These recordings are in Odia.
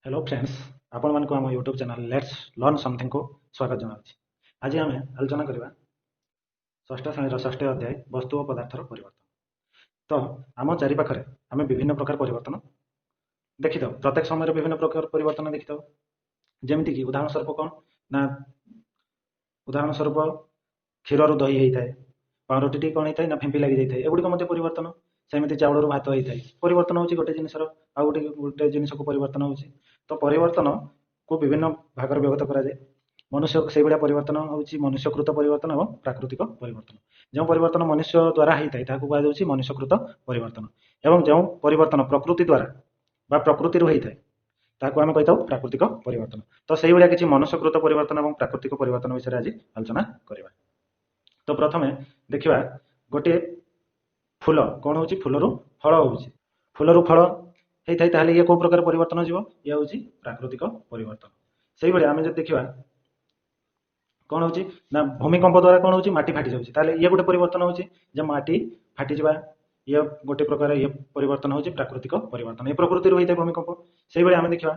ହ୍ୟାଲୋ ଫ୍ରେଣ୍ଡସ୍, ଆପଣମାନଙ୍କୁ ଆମ ୟୁଟ୍ୟୁବ୍ ଚ୍ୟାନେଲ୍ let's learn ସମଥିଙ୍ଗକୁ ସ୍ୱାଗତ ଜଣାଉଛି। ଆଜି ଆମେ ଆଲୋଚନା କରିବା ଷଷ୍ଠ ଶ୍ରେଣୀର ଷଷ୍ଠ ଅଧ୍ୟାୟ, ବସ୍ତୁ ଓ ପଦାର୍ଥର ପରିବର୍ତ୍ତନ। ତ ଆମ ଚାରିପାଖରେ ଆମେ ବିଭିନ୍ନ ପ୍ରକାର ପରିବର୍ତ୍ତନ ଦେଖିଥାଉ। ପ୍ରତ୍ୟେକ ସମୟରେ ବିଭିନ୍ନ ପ୍ରକାର ପରିବର୍ତ୍ତନ ଦେଖିଥାଉ। ଯେମିତିକି ଉଦାହରଣ ସ୍ୱରୂପ କ'ଣ ନା, ଉଦାହରଣ ସ୍ୱରୂପ କ୍ଷୀରରୁ ଦହି ହେଇଥାଏ, ପାଉଁରୁଟିଟି କ'ଣ ହେଇଥାଏ ନା ଫିମ୍ପି ଲାଗିଯାଇଥାଏ। ଏଗୁଡ଼ିକ ମଧ୍ୟ ପରିବର୍ତ୍ତନ। ସେମିତି ଚାଉଳରୁ ଭାତ ହେଇଥାଏ। ପରିବର୍ତ୍ତନ ହେଉଛି ଗୋଟେ ଜିନିଷର ଆଉ ଗୋଟେ ଜିନିଷକୁ ପରିବର୍ତ୍ତନ ହେଉଛି। ତ ପରିବର୍ତ୍ତନକୁ ବିଭିନ୍ନ ଭାଗରେ ବିଭକ୍ତ କରାଯାଏ। ମନୁଷ୍ୟ ସେଇଭଳିଆ ପରିବର୍ତ୍ତନ ହେଉଛି ମନୁଷ୍ୟକୃତ ପରିବର୍ତ୍ତନ ଏବଂ ପ୍ରାକୃତିକ ପରିବର୍ତ୍ତନ। ଯେଉଁ ପରିବର୍ତ୍ତନ ମନୁଷ୍ୟ ଦ୍ୱାରା ହେଇଥାଏ, ତାହାକୁ କୁହାଯାଉଛି ମନୁଷ୍ୟକୃତ ପରିବର୍ତ୍ତନ ଏବଂ ଯେଉଁ ପରିବର୍ତ୍ତନ ପ୍ରକୃତି ଦ୍ୱାରା ବା ପ୍ରକୃତିରୁ ହେଇଥାଏ, ତାହାକୁ ଆମେ କହିଥାଉ ପ୍ରାକୃତିକ ପରିବର୍ତ୍ତନ। ତ ସେଇଭଳିଆ କିଛି ମନୁଷ୍ୟକୃତ ପରିବର୍ତ୍ତନ ଏବଂ ପ୍ରାକୃତିକ ପରିବର୍ତ୍ତନ ବିଷୟରେ ଆଜି ଆଲୋଚନା କରିବା। ତ ପ୍ରଥମେ ଦେଖିବା, ଗୋଟିଏ ଫୁଲ କ'ଣ ହେଉଛି? ଫୁଲରୁ ଫଳ ହେଉଛି। ଫୁଲରୁ ଫଳ ହେଇଥାଏ, ତାହେଲେ ଇଏ କେଉଁ ପ୍ରକାର ପରିବର୍ତ୍ତନ ଯିବ? ଇଏ ହେଉଛି ପ୍ରାକୃତିକ ପରିବର୍ତ୍ତନ। ସେଇଭଳି ଆମେ ଯଦି ଦେଖିବା, କ'ଣ ହେଉଛି ନା ଭୂମିକମ୍ପ ଦ୍ୱାରା କ'ଣ ହେଉଛି? ମାଟି ଫାଟି ଯାଉଛି। ତାହେଲେ ଇଏ ଗୋଟେ ପରିବର୍ତ୍ତନ ହେଉଛି ଯେ ମାଟି ଫାଟିଯିବା, ଇଏ ଗୋଟେ ପ୍ରକାର ଇଏ ପରିବର୍ତ୍ତନ ହେଉଛି ପ୍ରାକୃତିକ ପରିବର୍ତ୍ତନ। ଏ ପ୍ରକୃତିରୁ ହୋଇଥାଏ ଭୂମିକମ୍ପ। ସେଇଭଳି ଆମେ ଦେଖିବା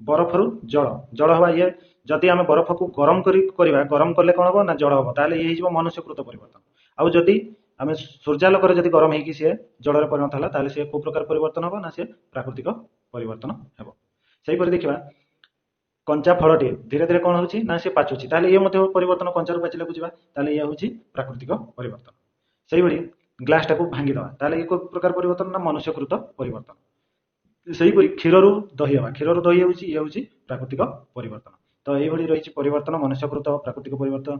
ବରଫରୁ ଜଳ, ଜଳ ହେବା। ଇଏ ଯଦି ଆମେ ବରଫକୁ ଗରମ କରି କରିବା, ଗରମ କଲେ କ'ଣ ହେବ ନା ଜଳ ହେବ। ତାହେଲେ ଇଏ ହେଇଯିବ ମନୁଷ୍ୟକୃତ ପରିବର୍ତ୍ତନ। ଆଉ ଯଦି ଆମେ ସୂର୍ଯ୍ୟାଲୋକରେ ଯଦି ଗରମ ହେଇକି ସିଏ ଜଳରେ ପରିଣତ ହେଲା, ତାହେଲେ ସିଏ କେଉଁ ପ୍ରକାର ପରିବର୍ତ୍ତନ ହେବ ନା ସିଏ ପ୍ରାକୃତିକ ପରିବର୍ତ୍ତନ ହେବ। ସେହିପରି ଦେଖିବା, କଞ୍ଚା ଫଳଟିଏ ଧୀରେ ଧୀରେ କ'ଣ ହେଉଛି ନା ସେ ପାଚୁଛି। ତାହେଲେ ଇଏ ମଧ୍ୟ ପରିବର୍ତ୍ତନ, କଞ୍ଚାରୁ ପାଚିଲାକୁ ଯିବା। ତାହେଲେ ଇଏ ହେଉଛି ପ୍ରାକୃତିକ ପରିବର୍ତ୍ତନ। ସେଇଭଳି ଗ୍ଲାସଟାକୁ ଭାଙ୍ଗିଦେବା, ତାହେଲେ ଇଏ କେଉଁ ପ୍ରକାର ପରିବର୍ତ୍ତନ ନା ମନୁଷ୍ୟକୃତ ପରିବର୍ତ୍ତନ। ସେହିପରି କ୍ଷୀରରୁ ଦହି ହେବା, କ୍ଷୀରରୁ ଦହି ହେଉଛି, ଇଏ ହେଉଛି ପ୍ରାକୃତିକ ପରିବର୍ତ୍ତନ। ତ ଏଇଭଳି ରହିଛି ପରିବର୍ତ୍ତନ, ମନୁଷ୍ୟକୃତ, ପ୍ରାକୃତିକ ପରିବର୍ତ୍ତନ।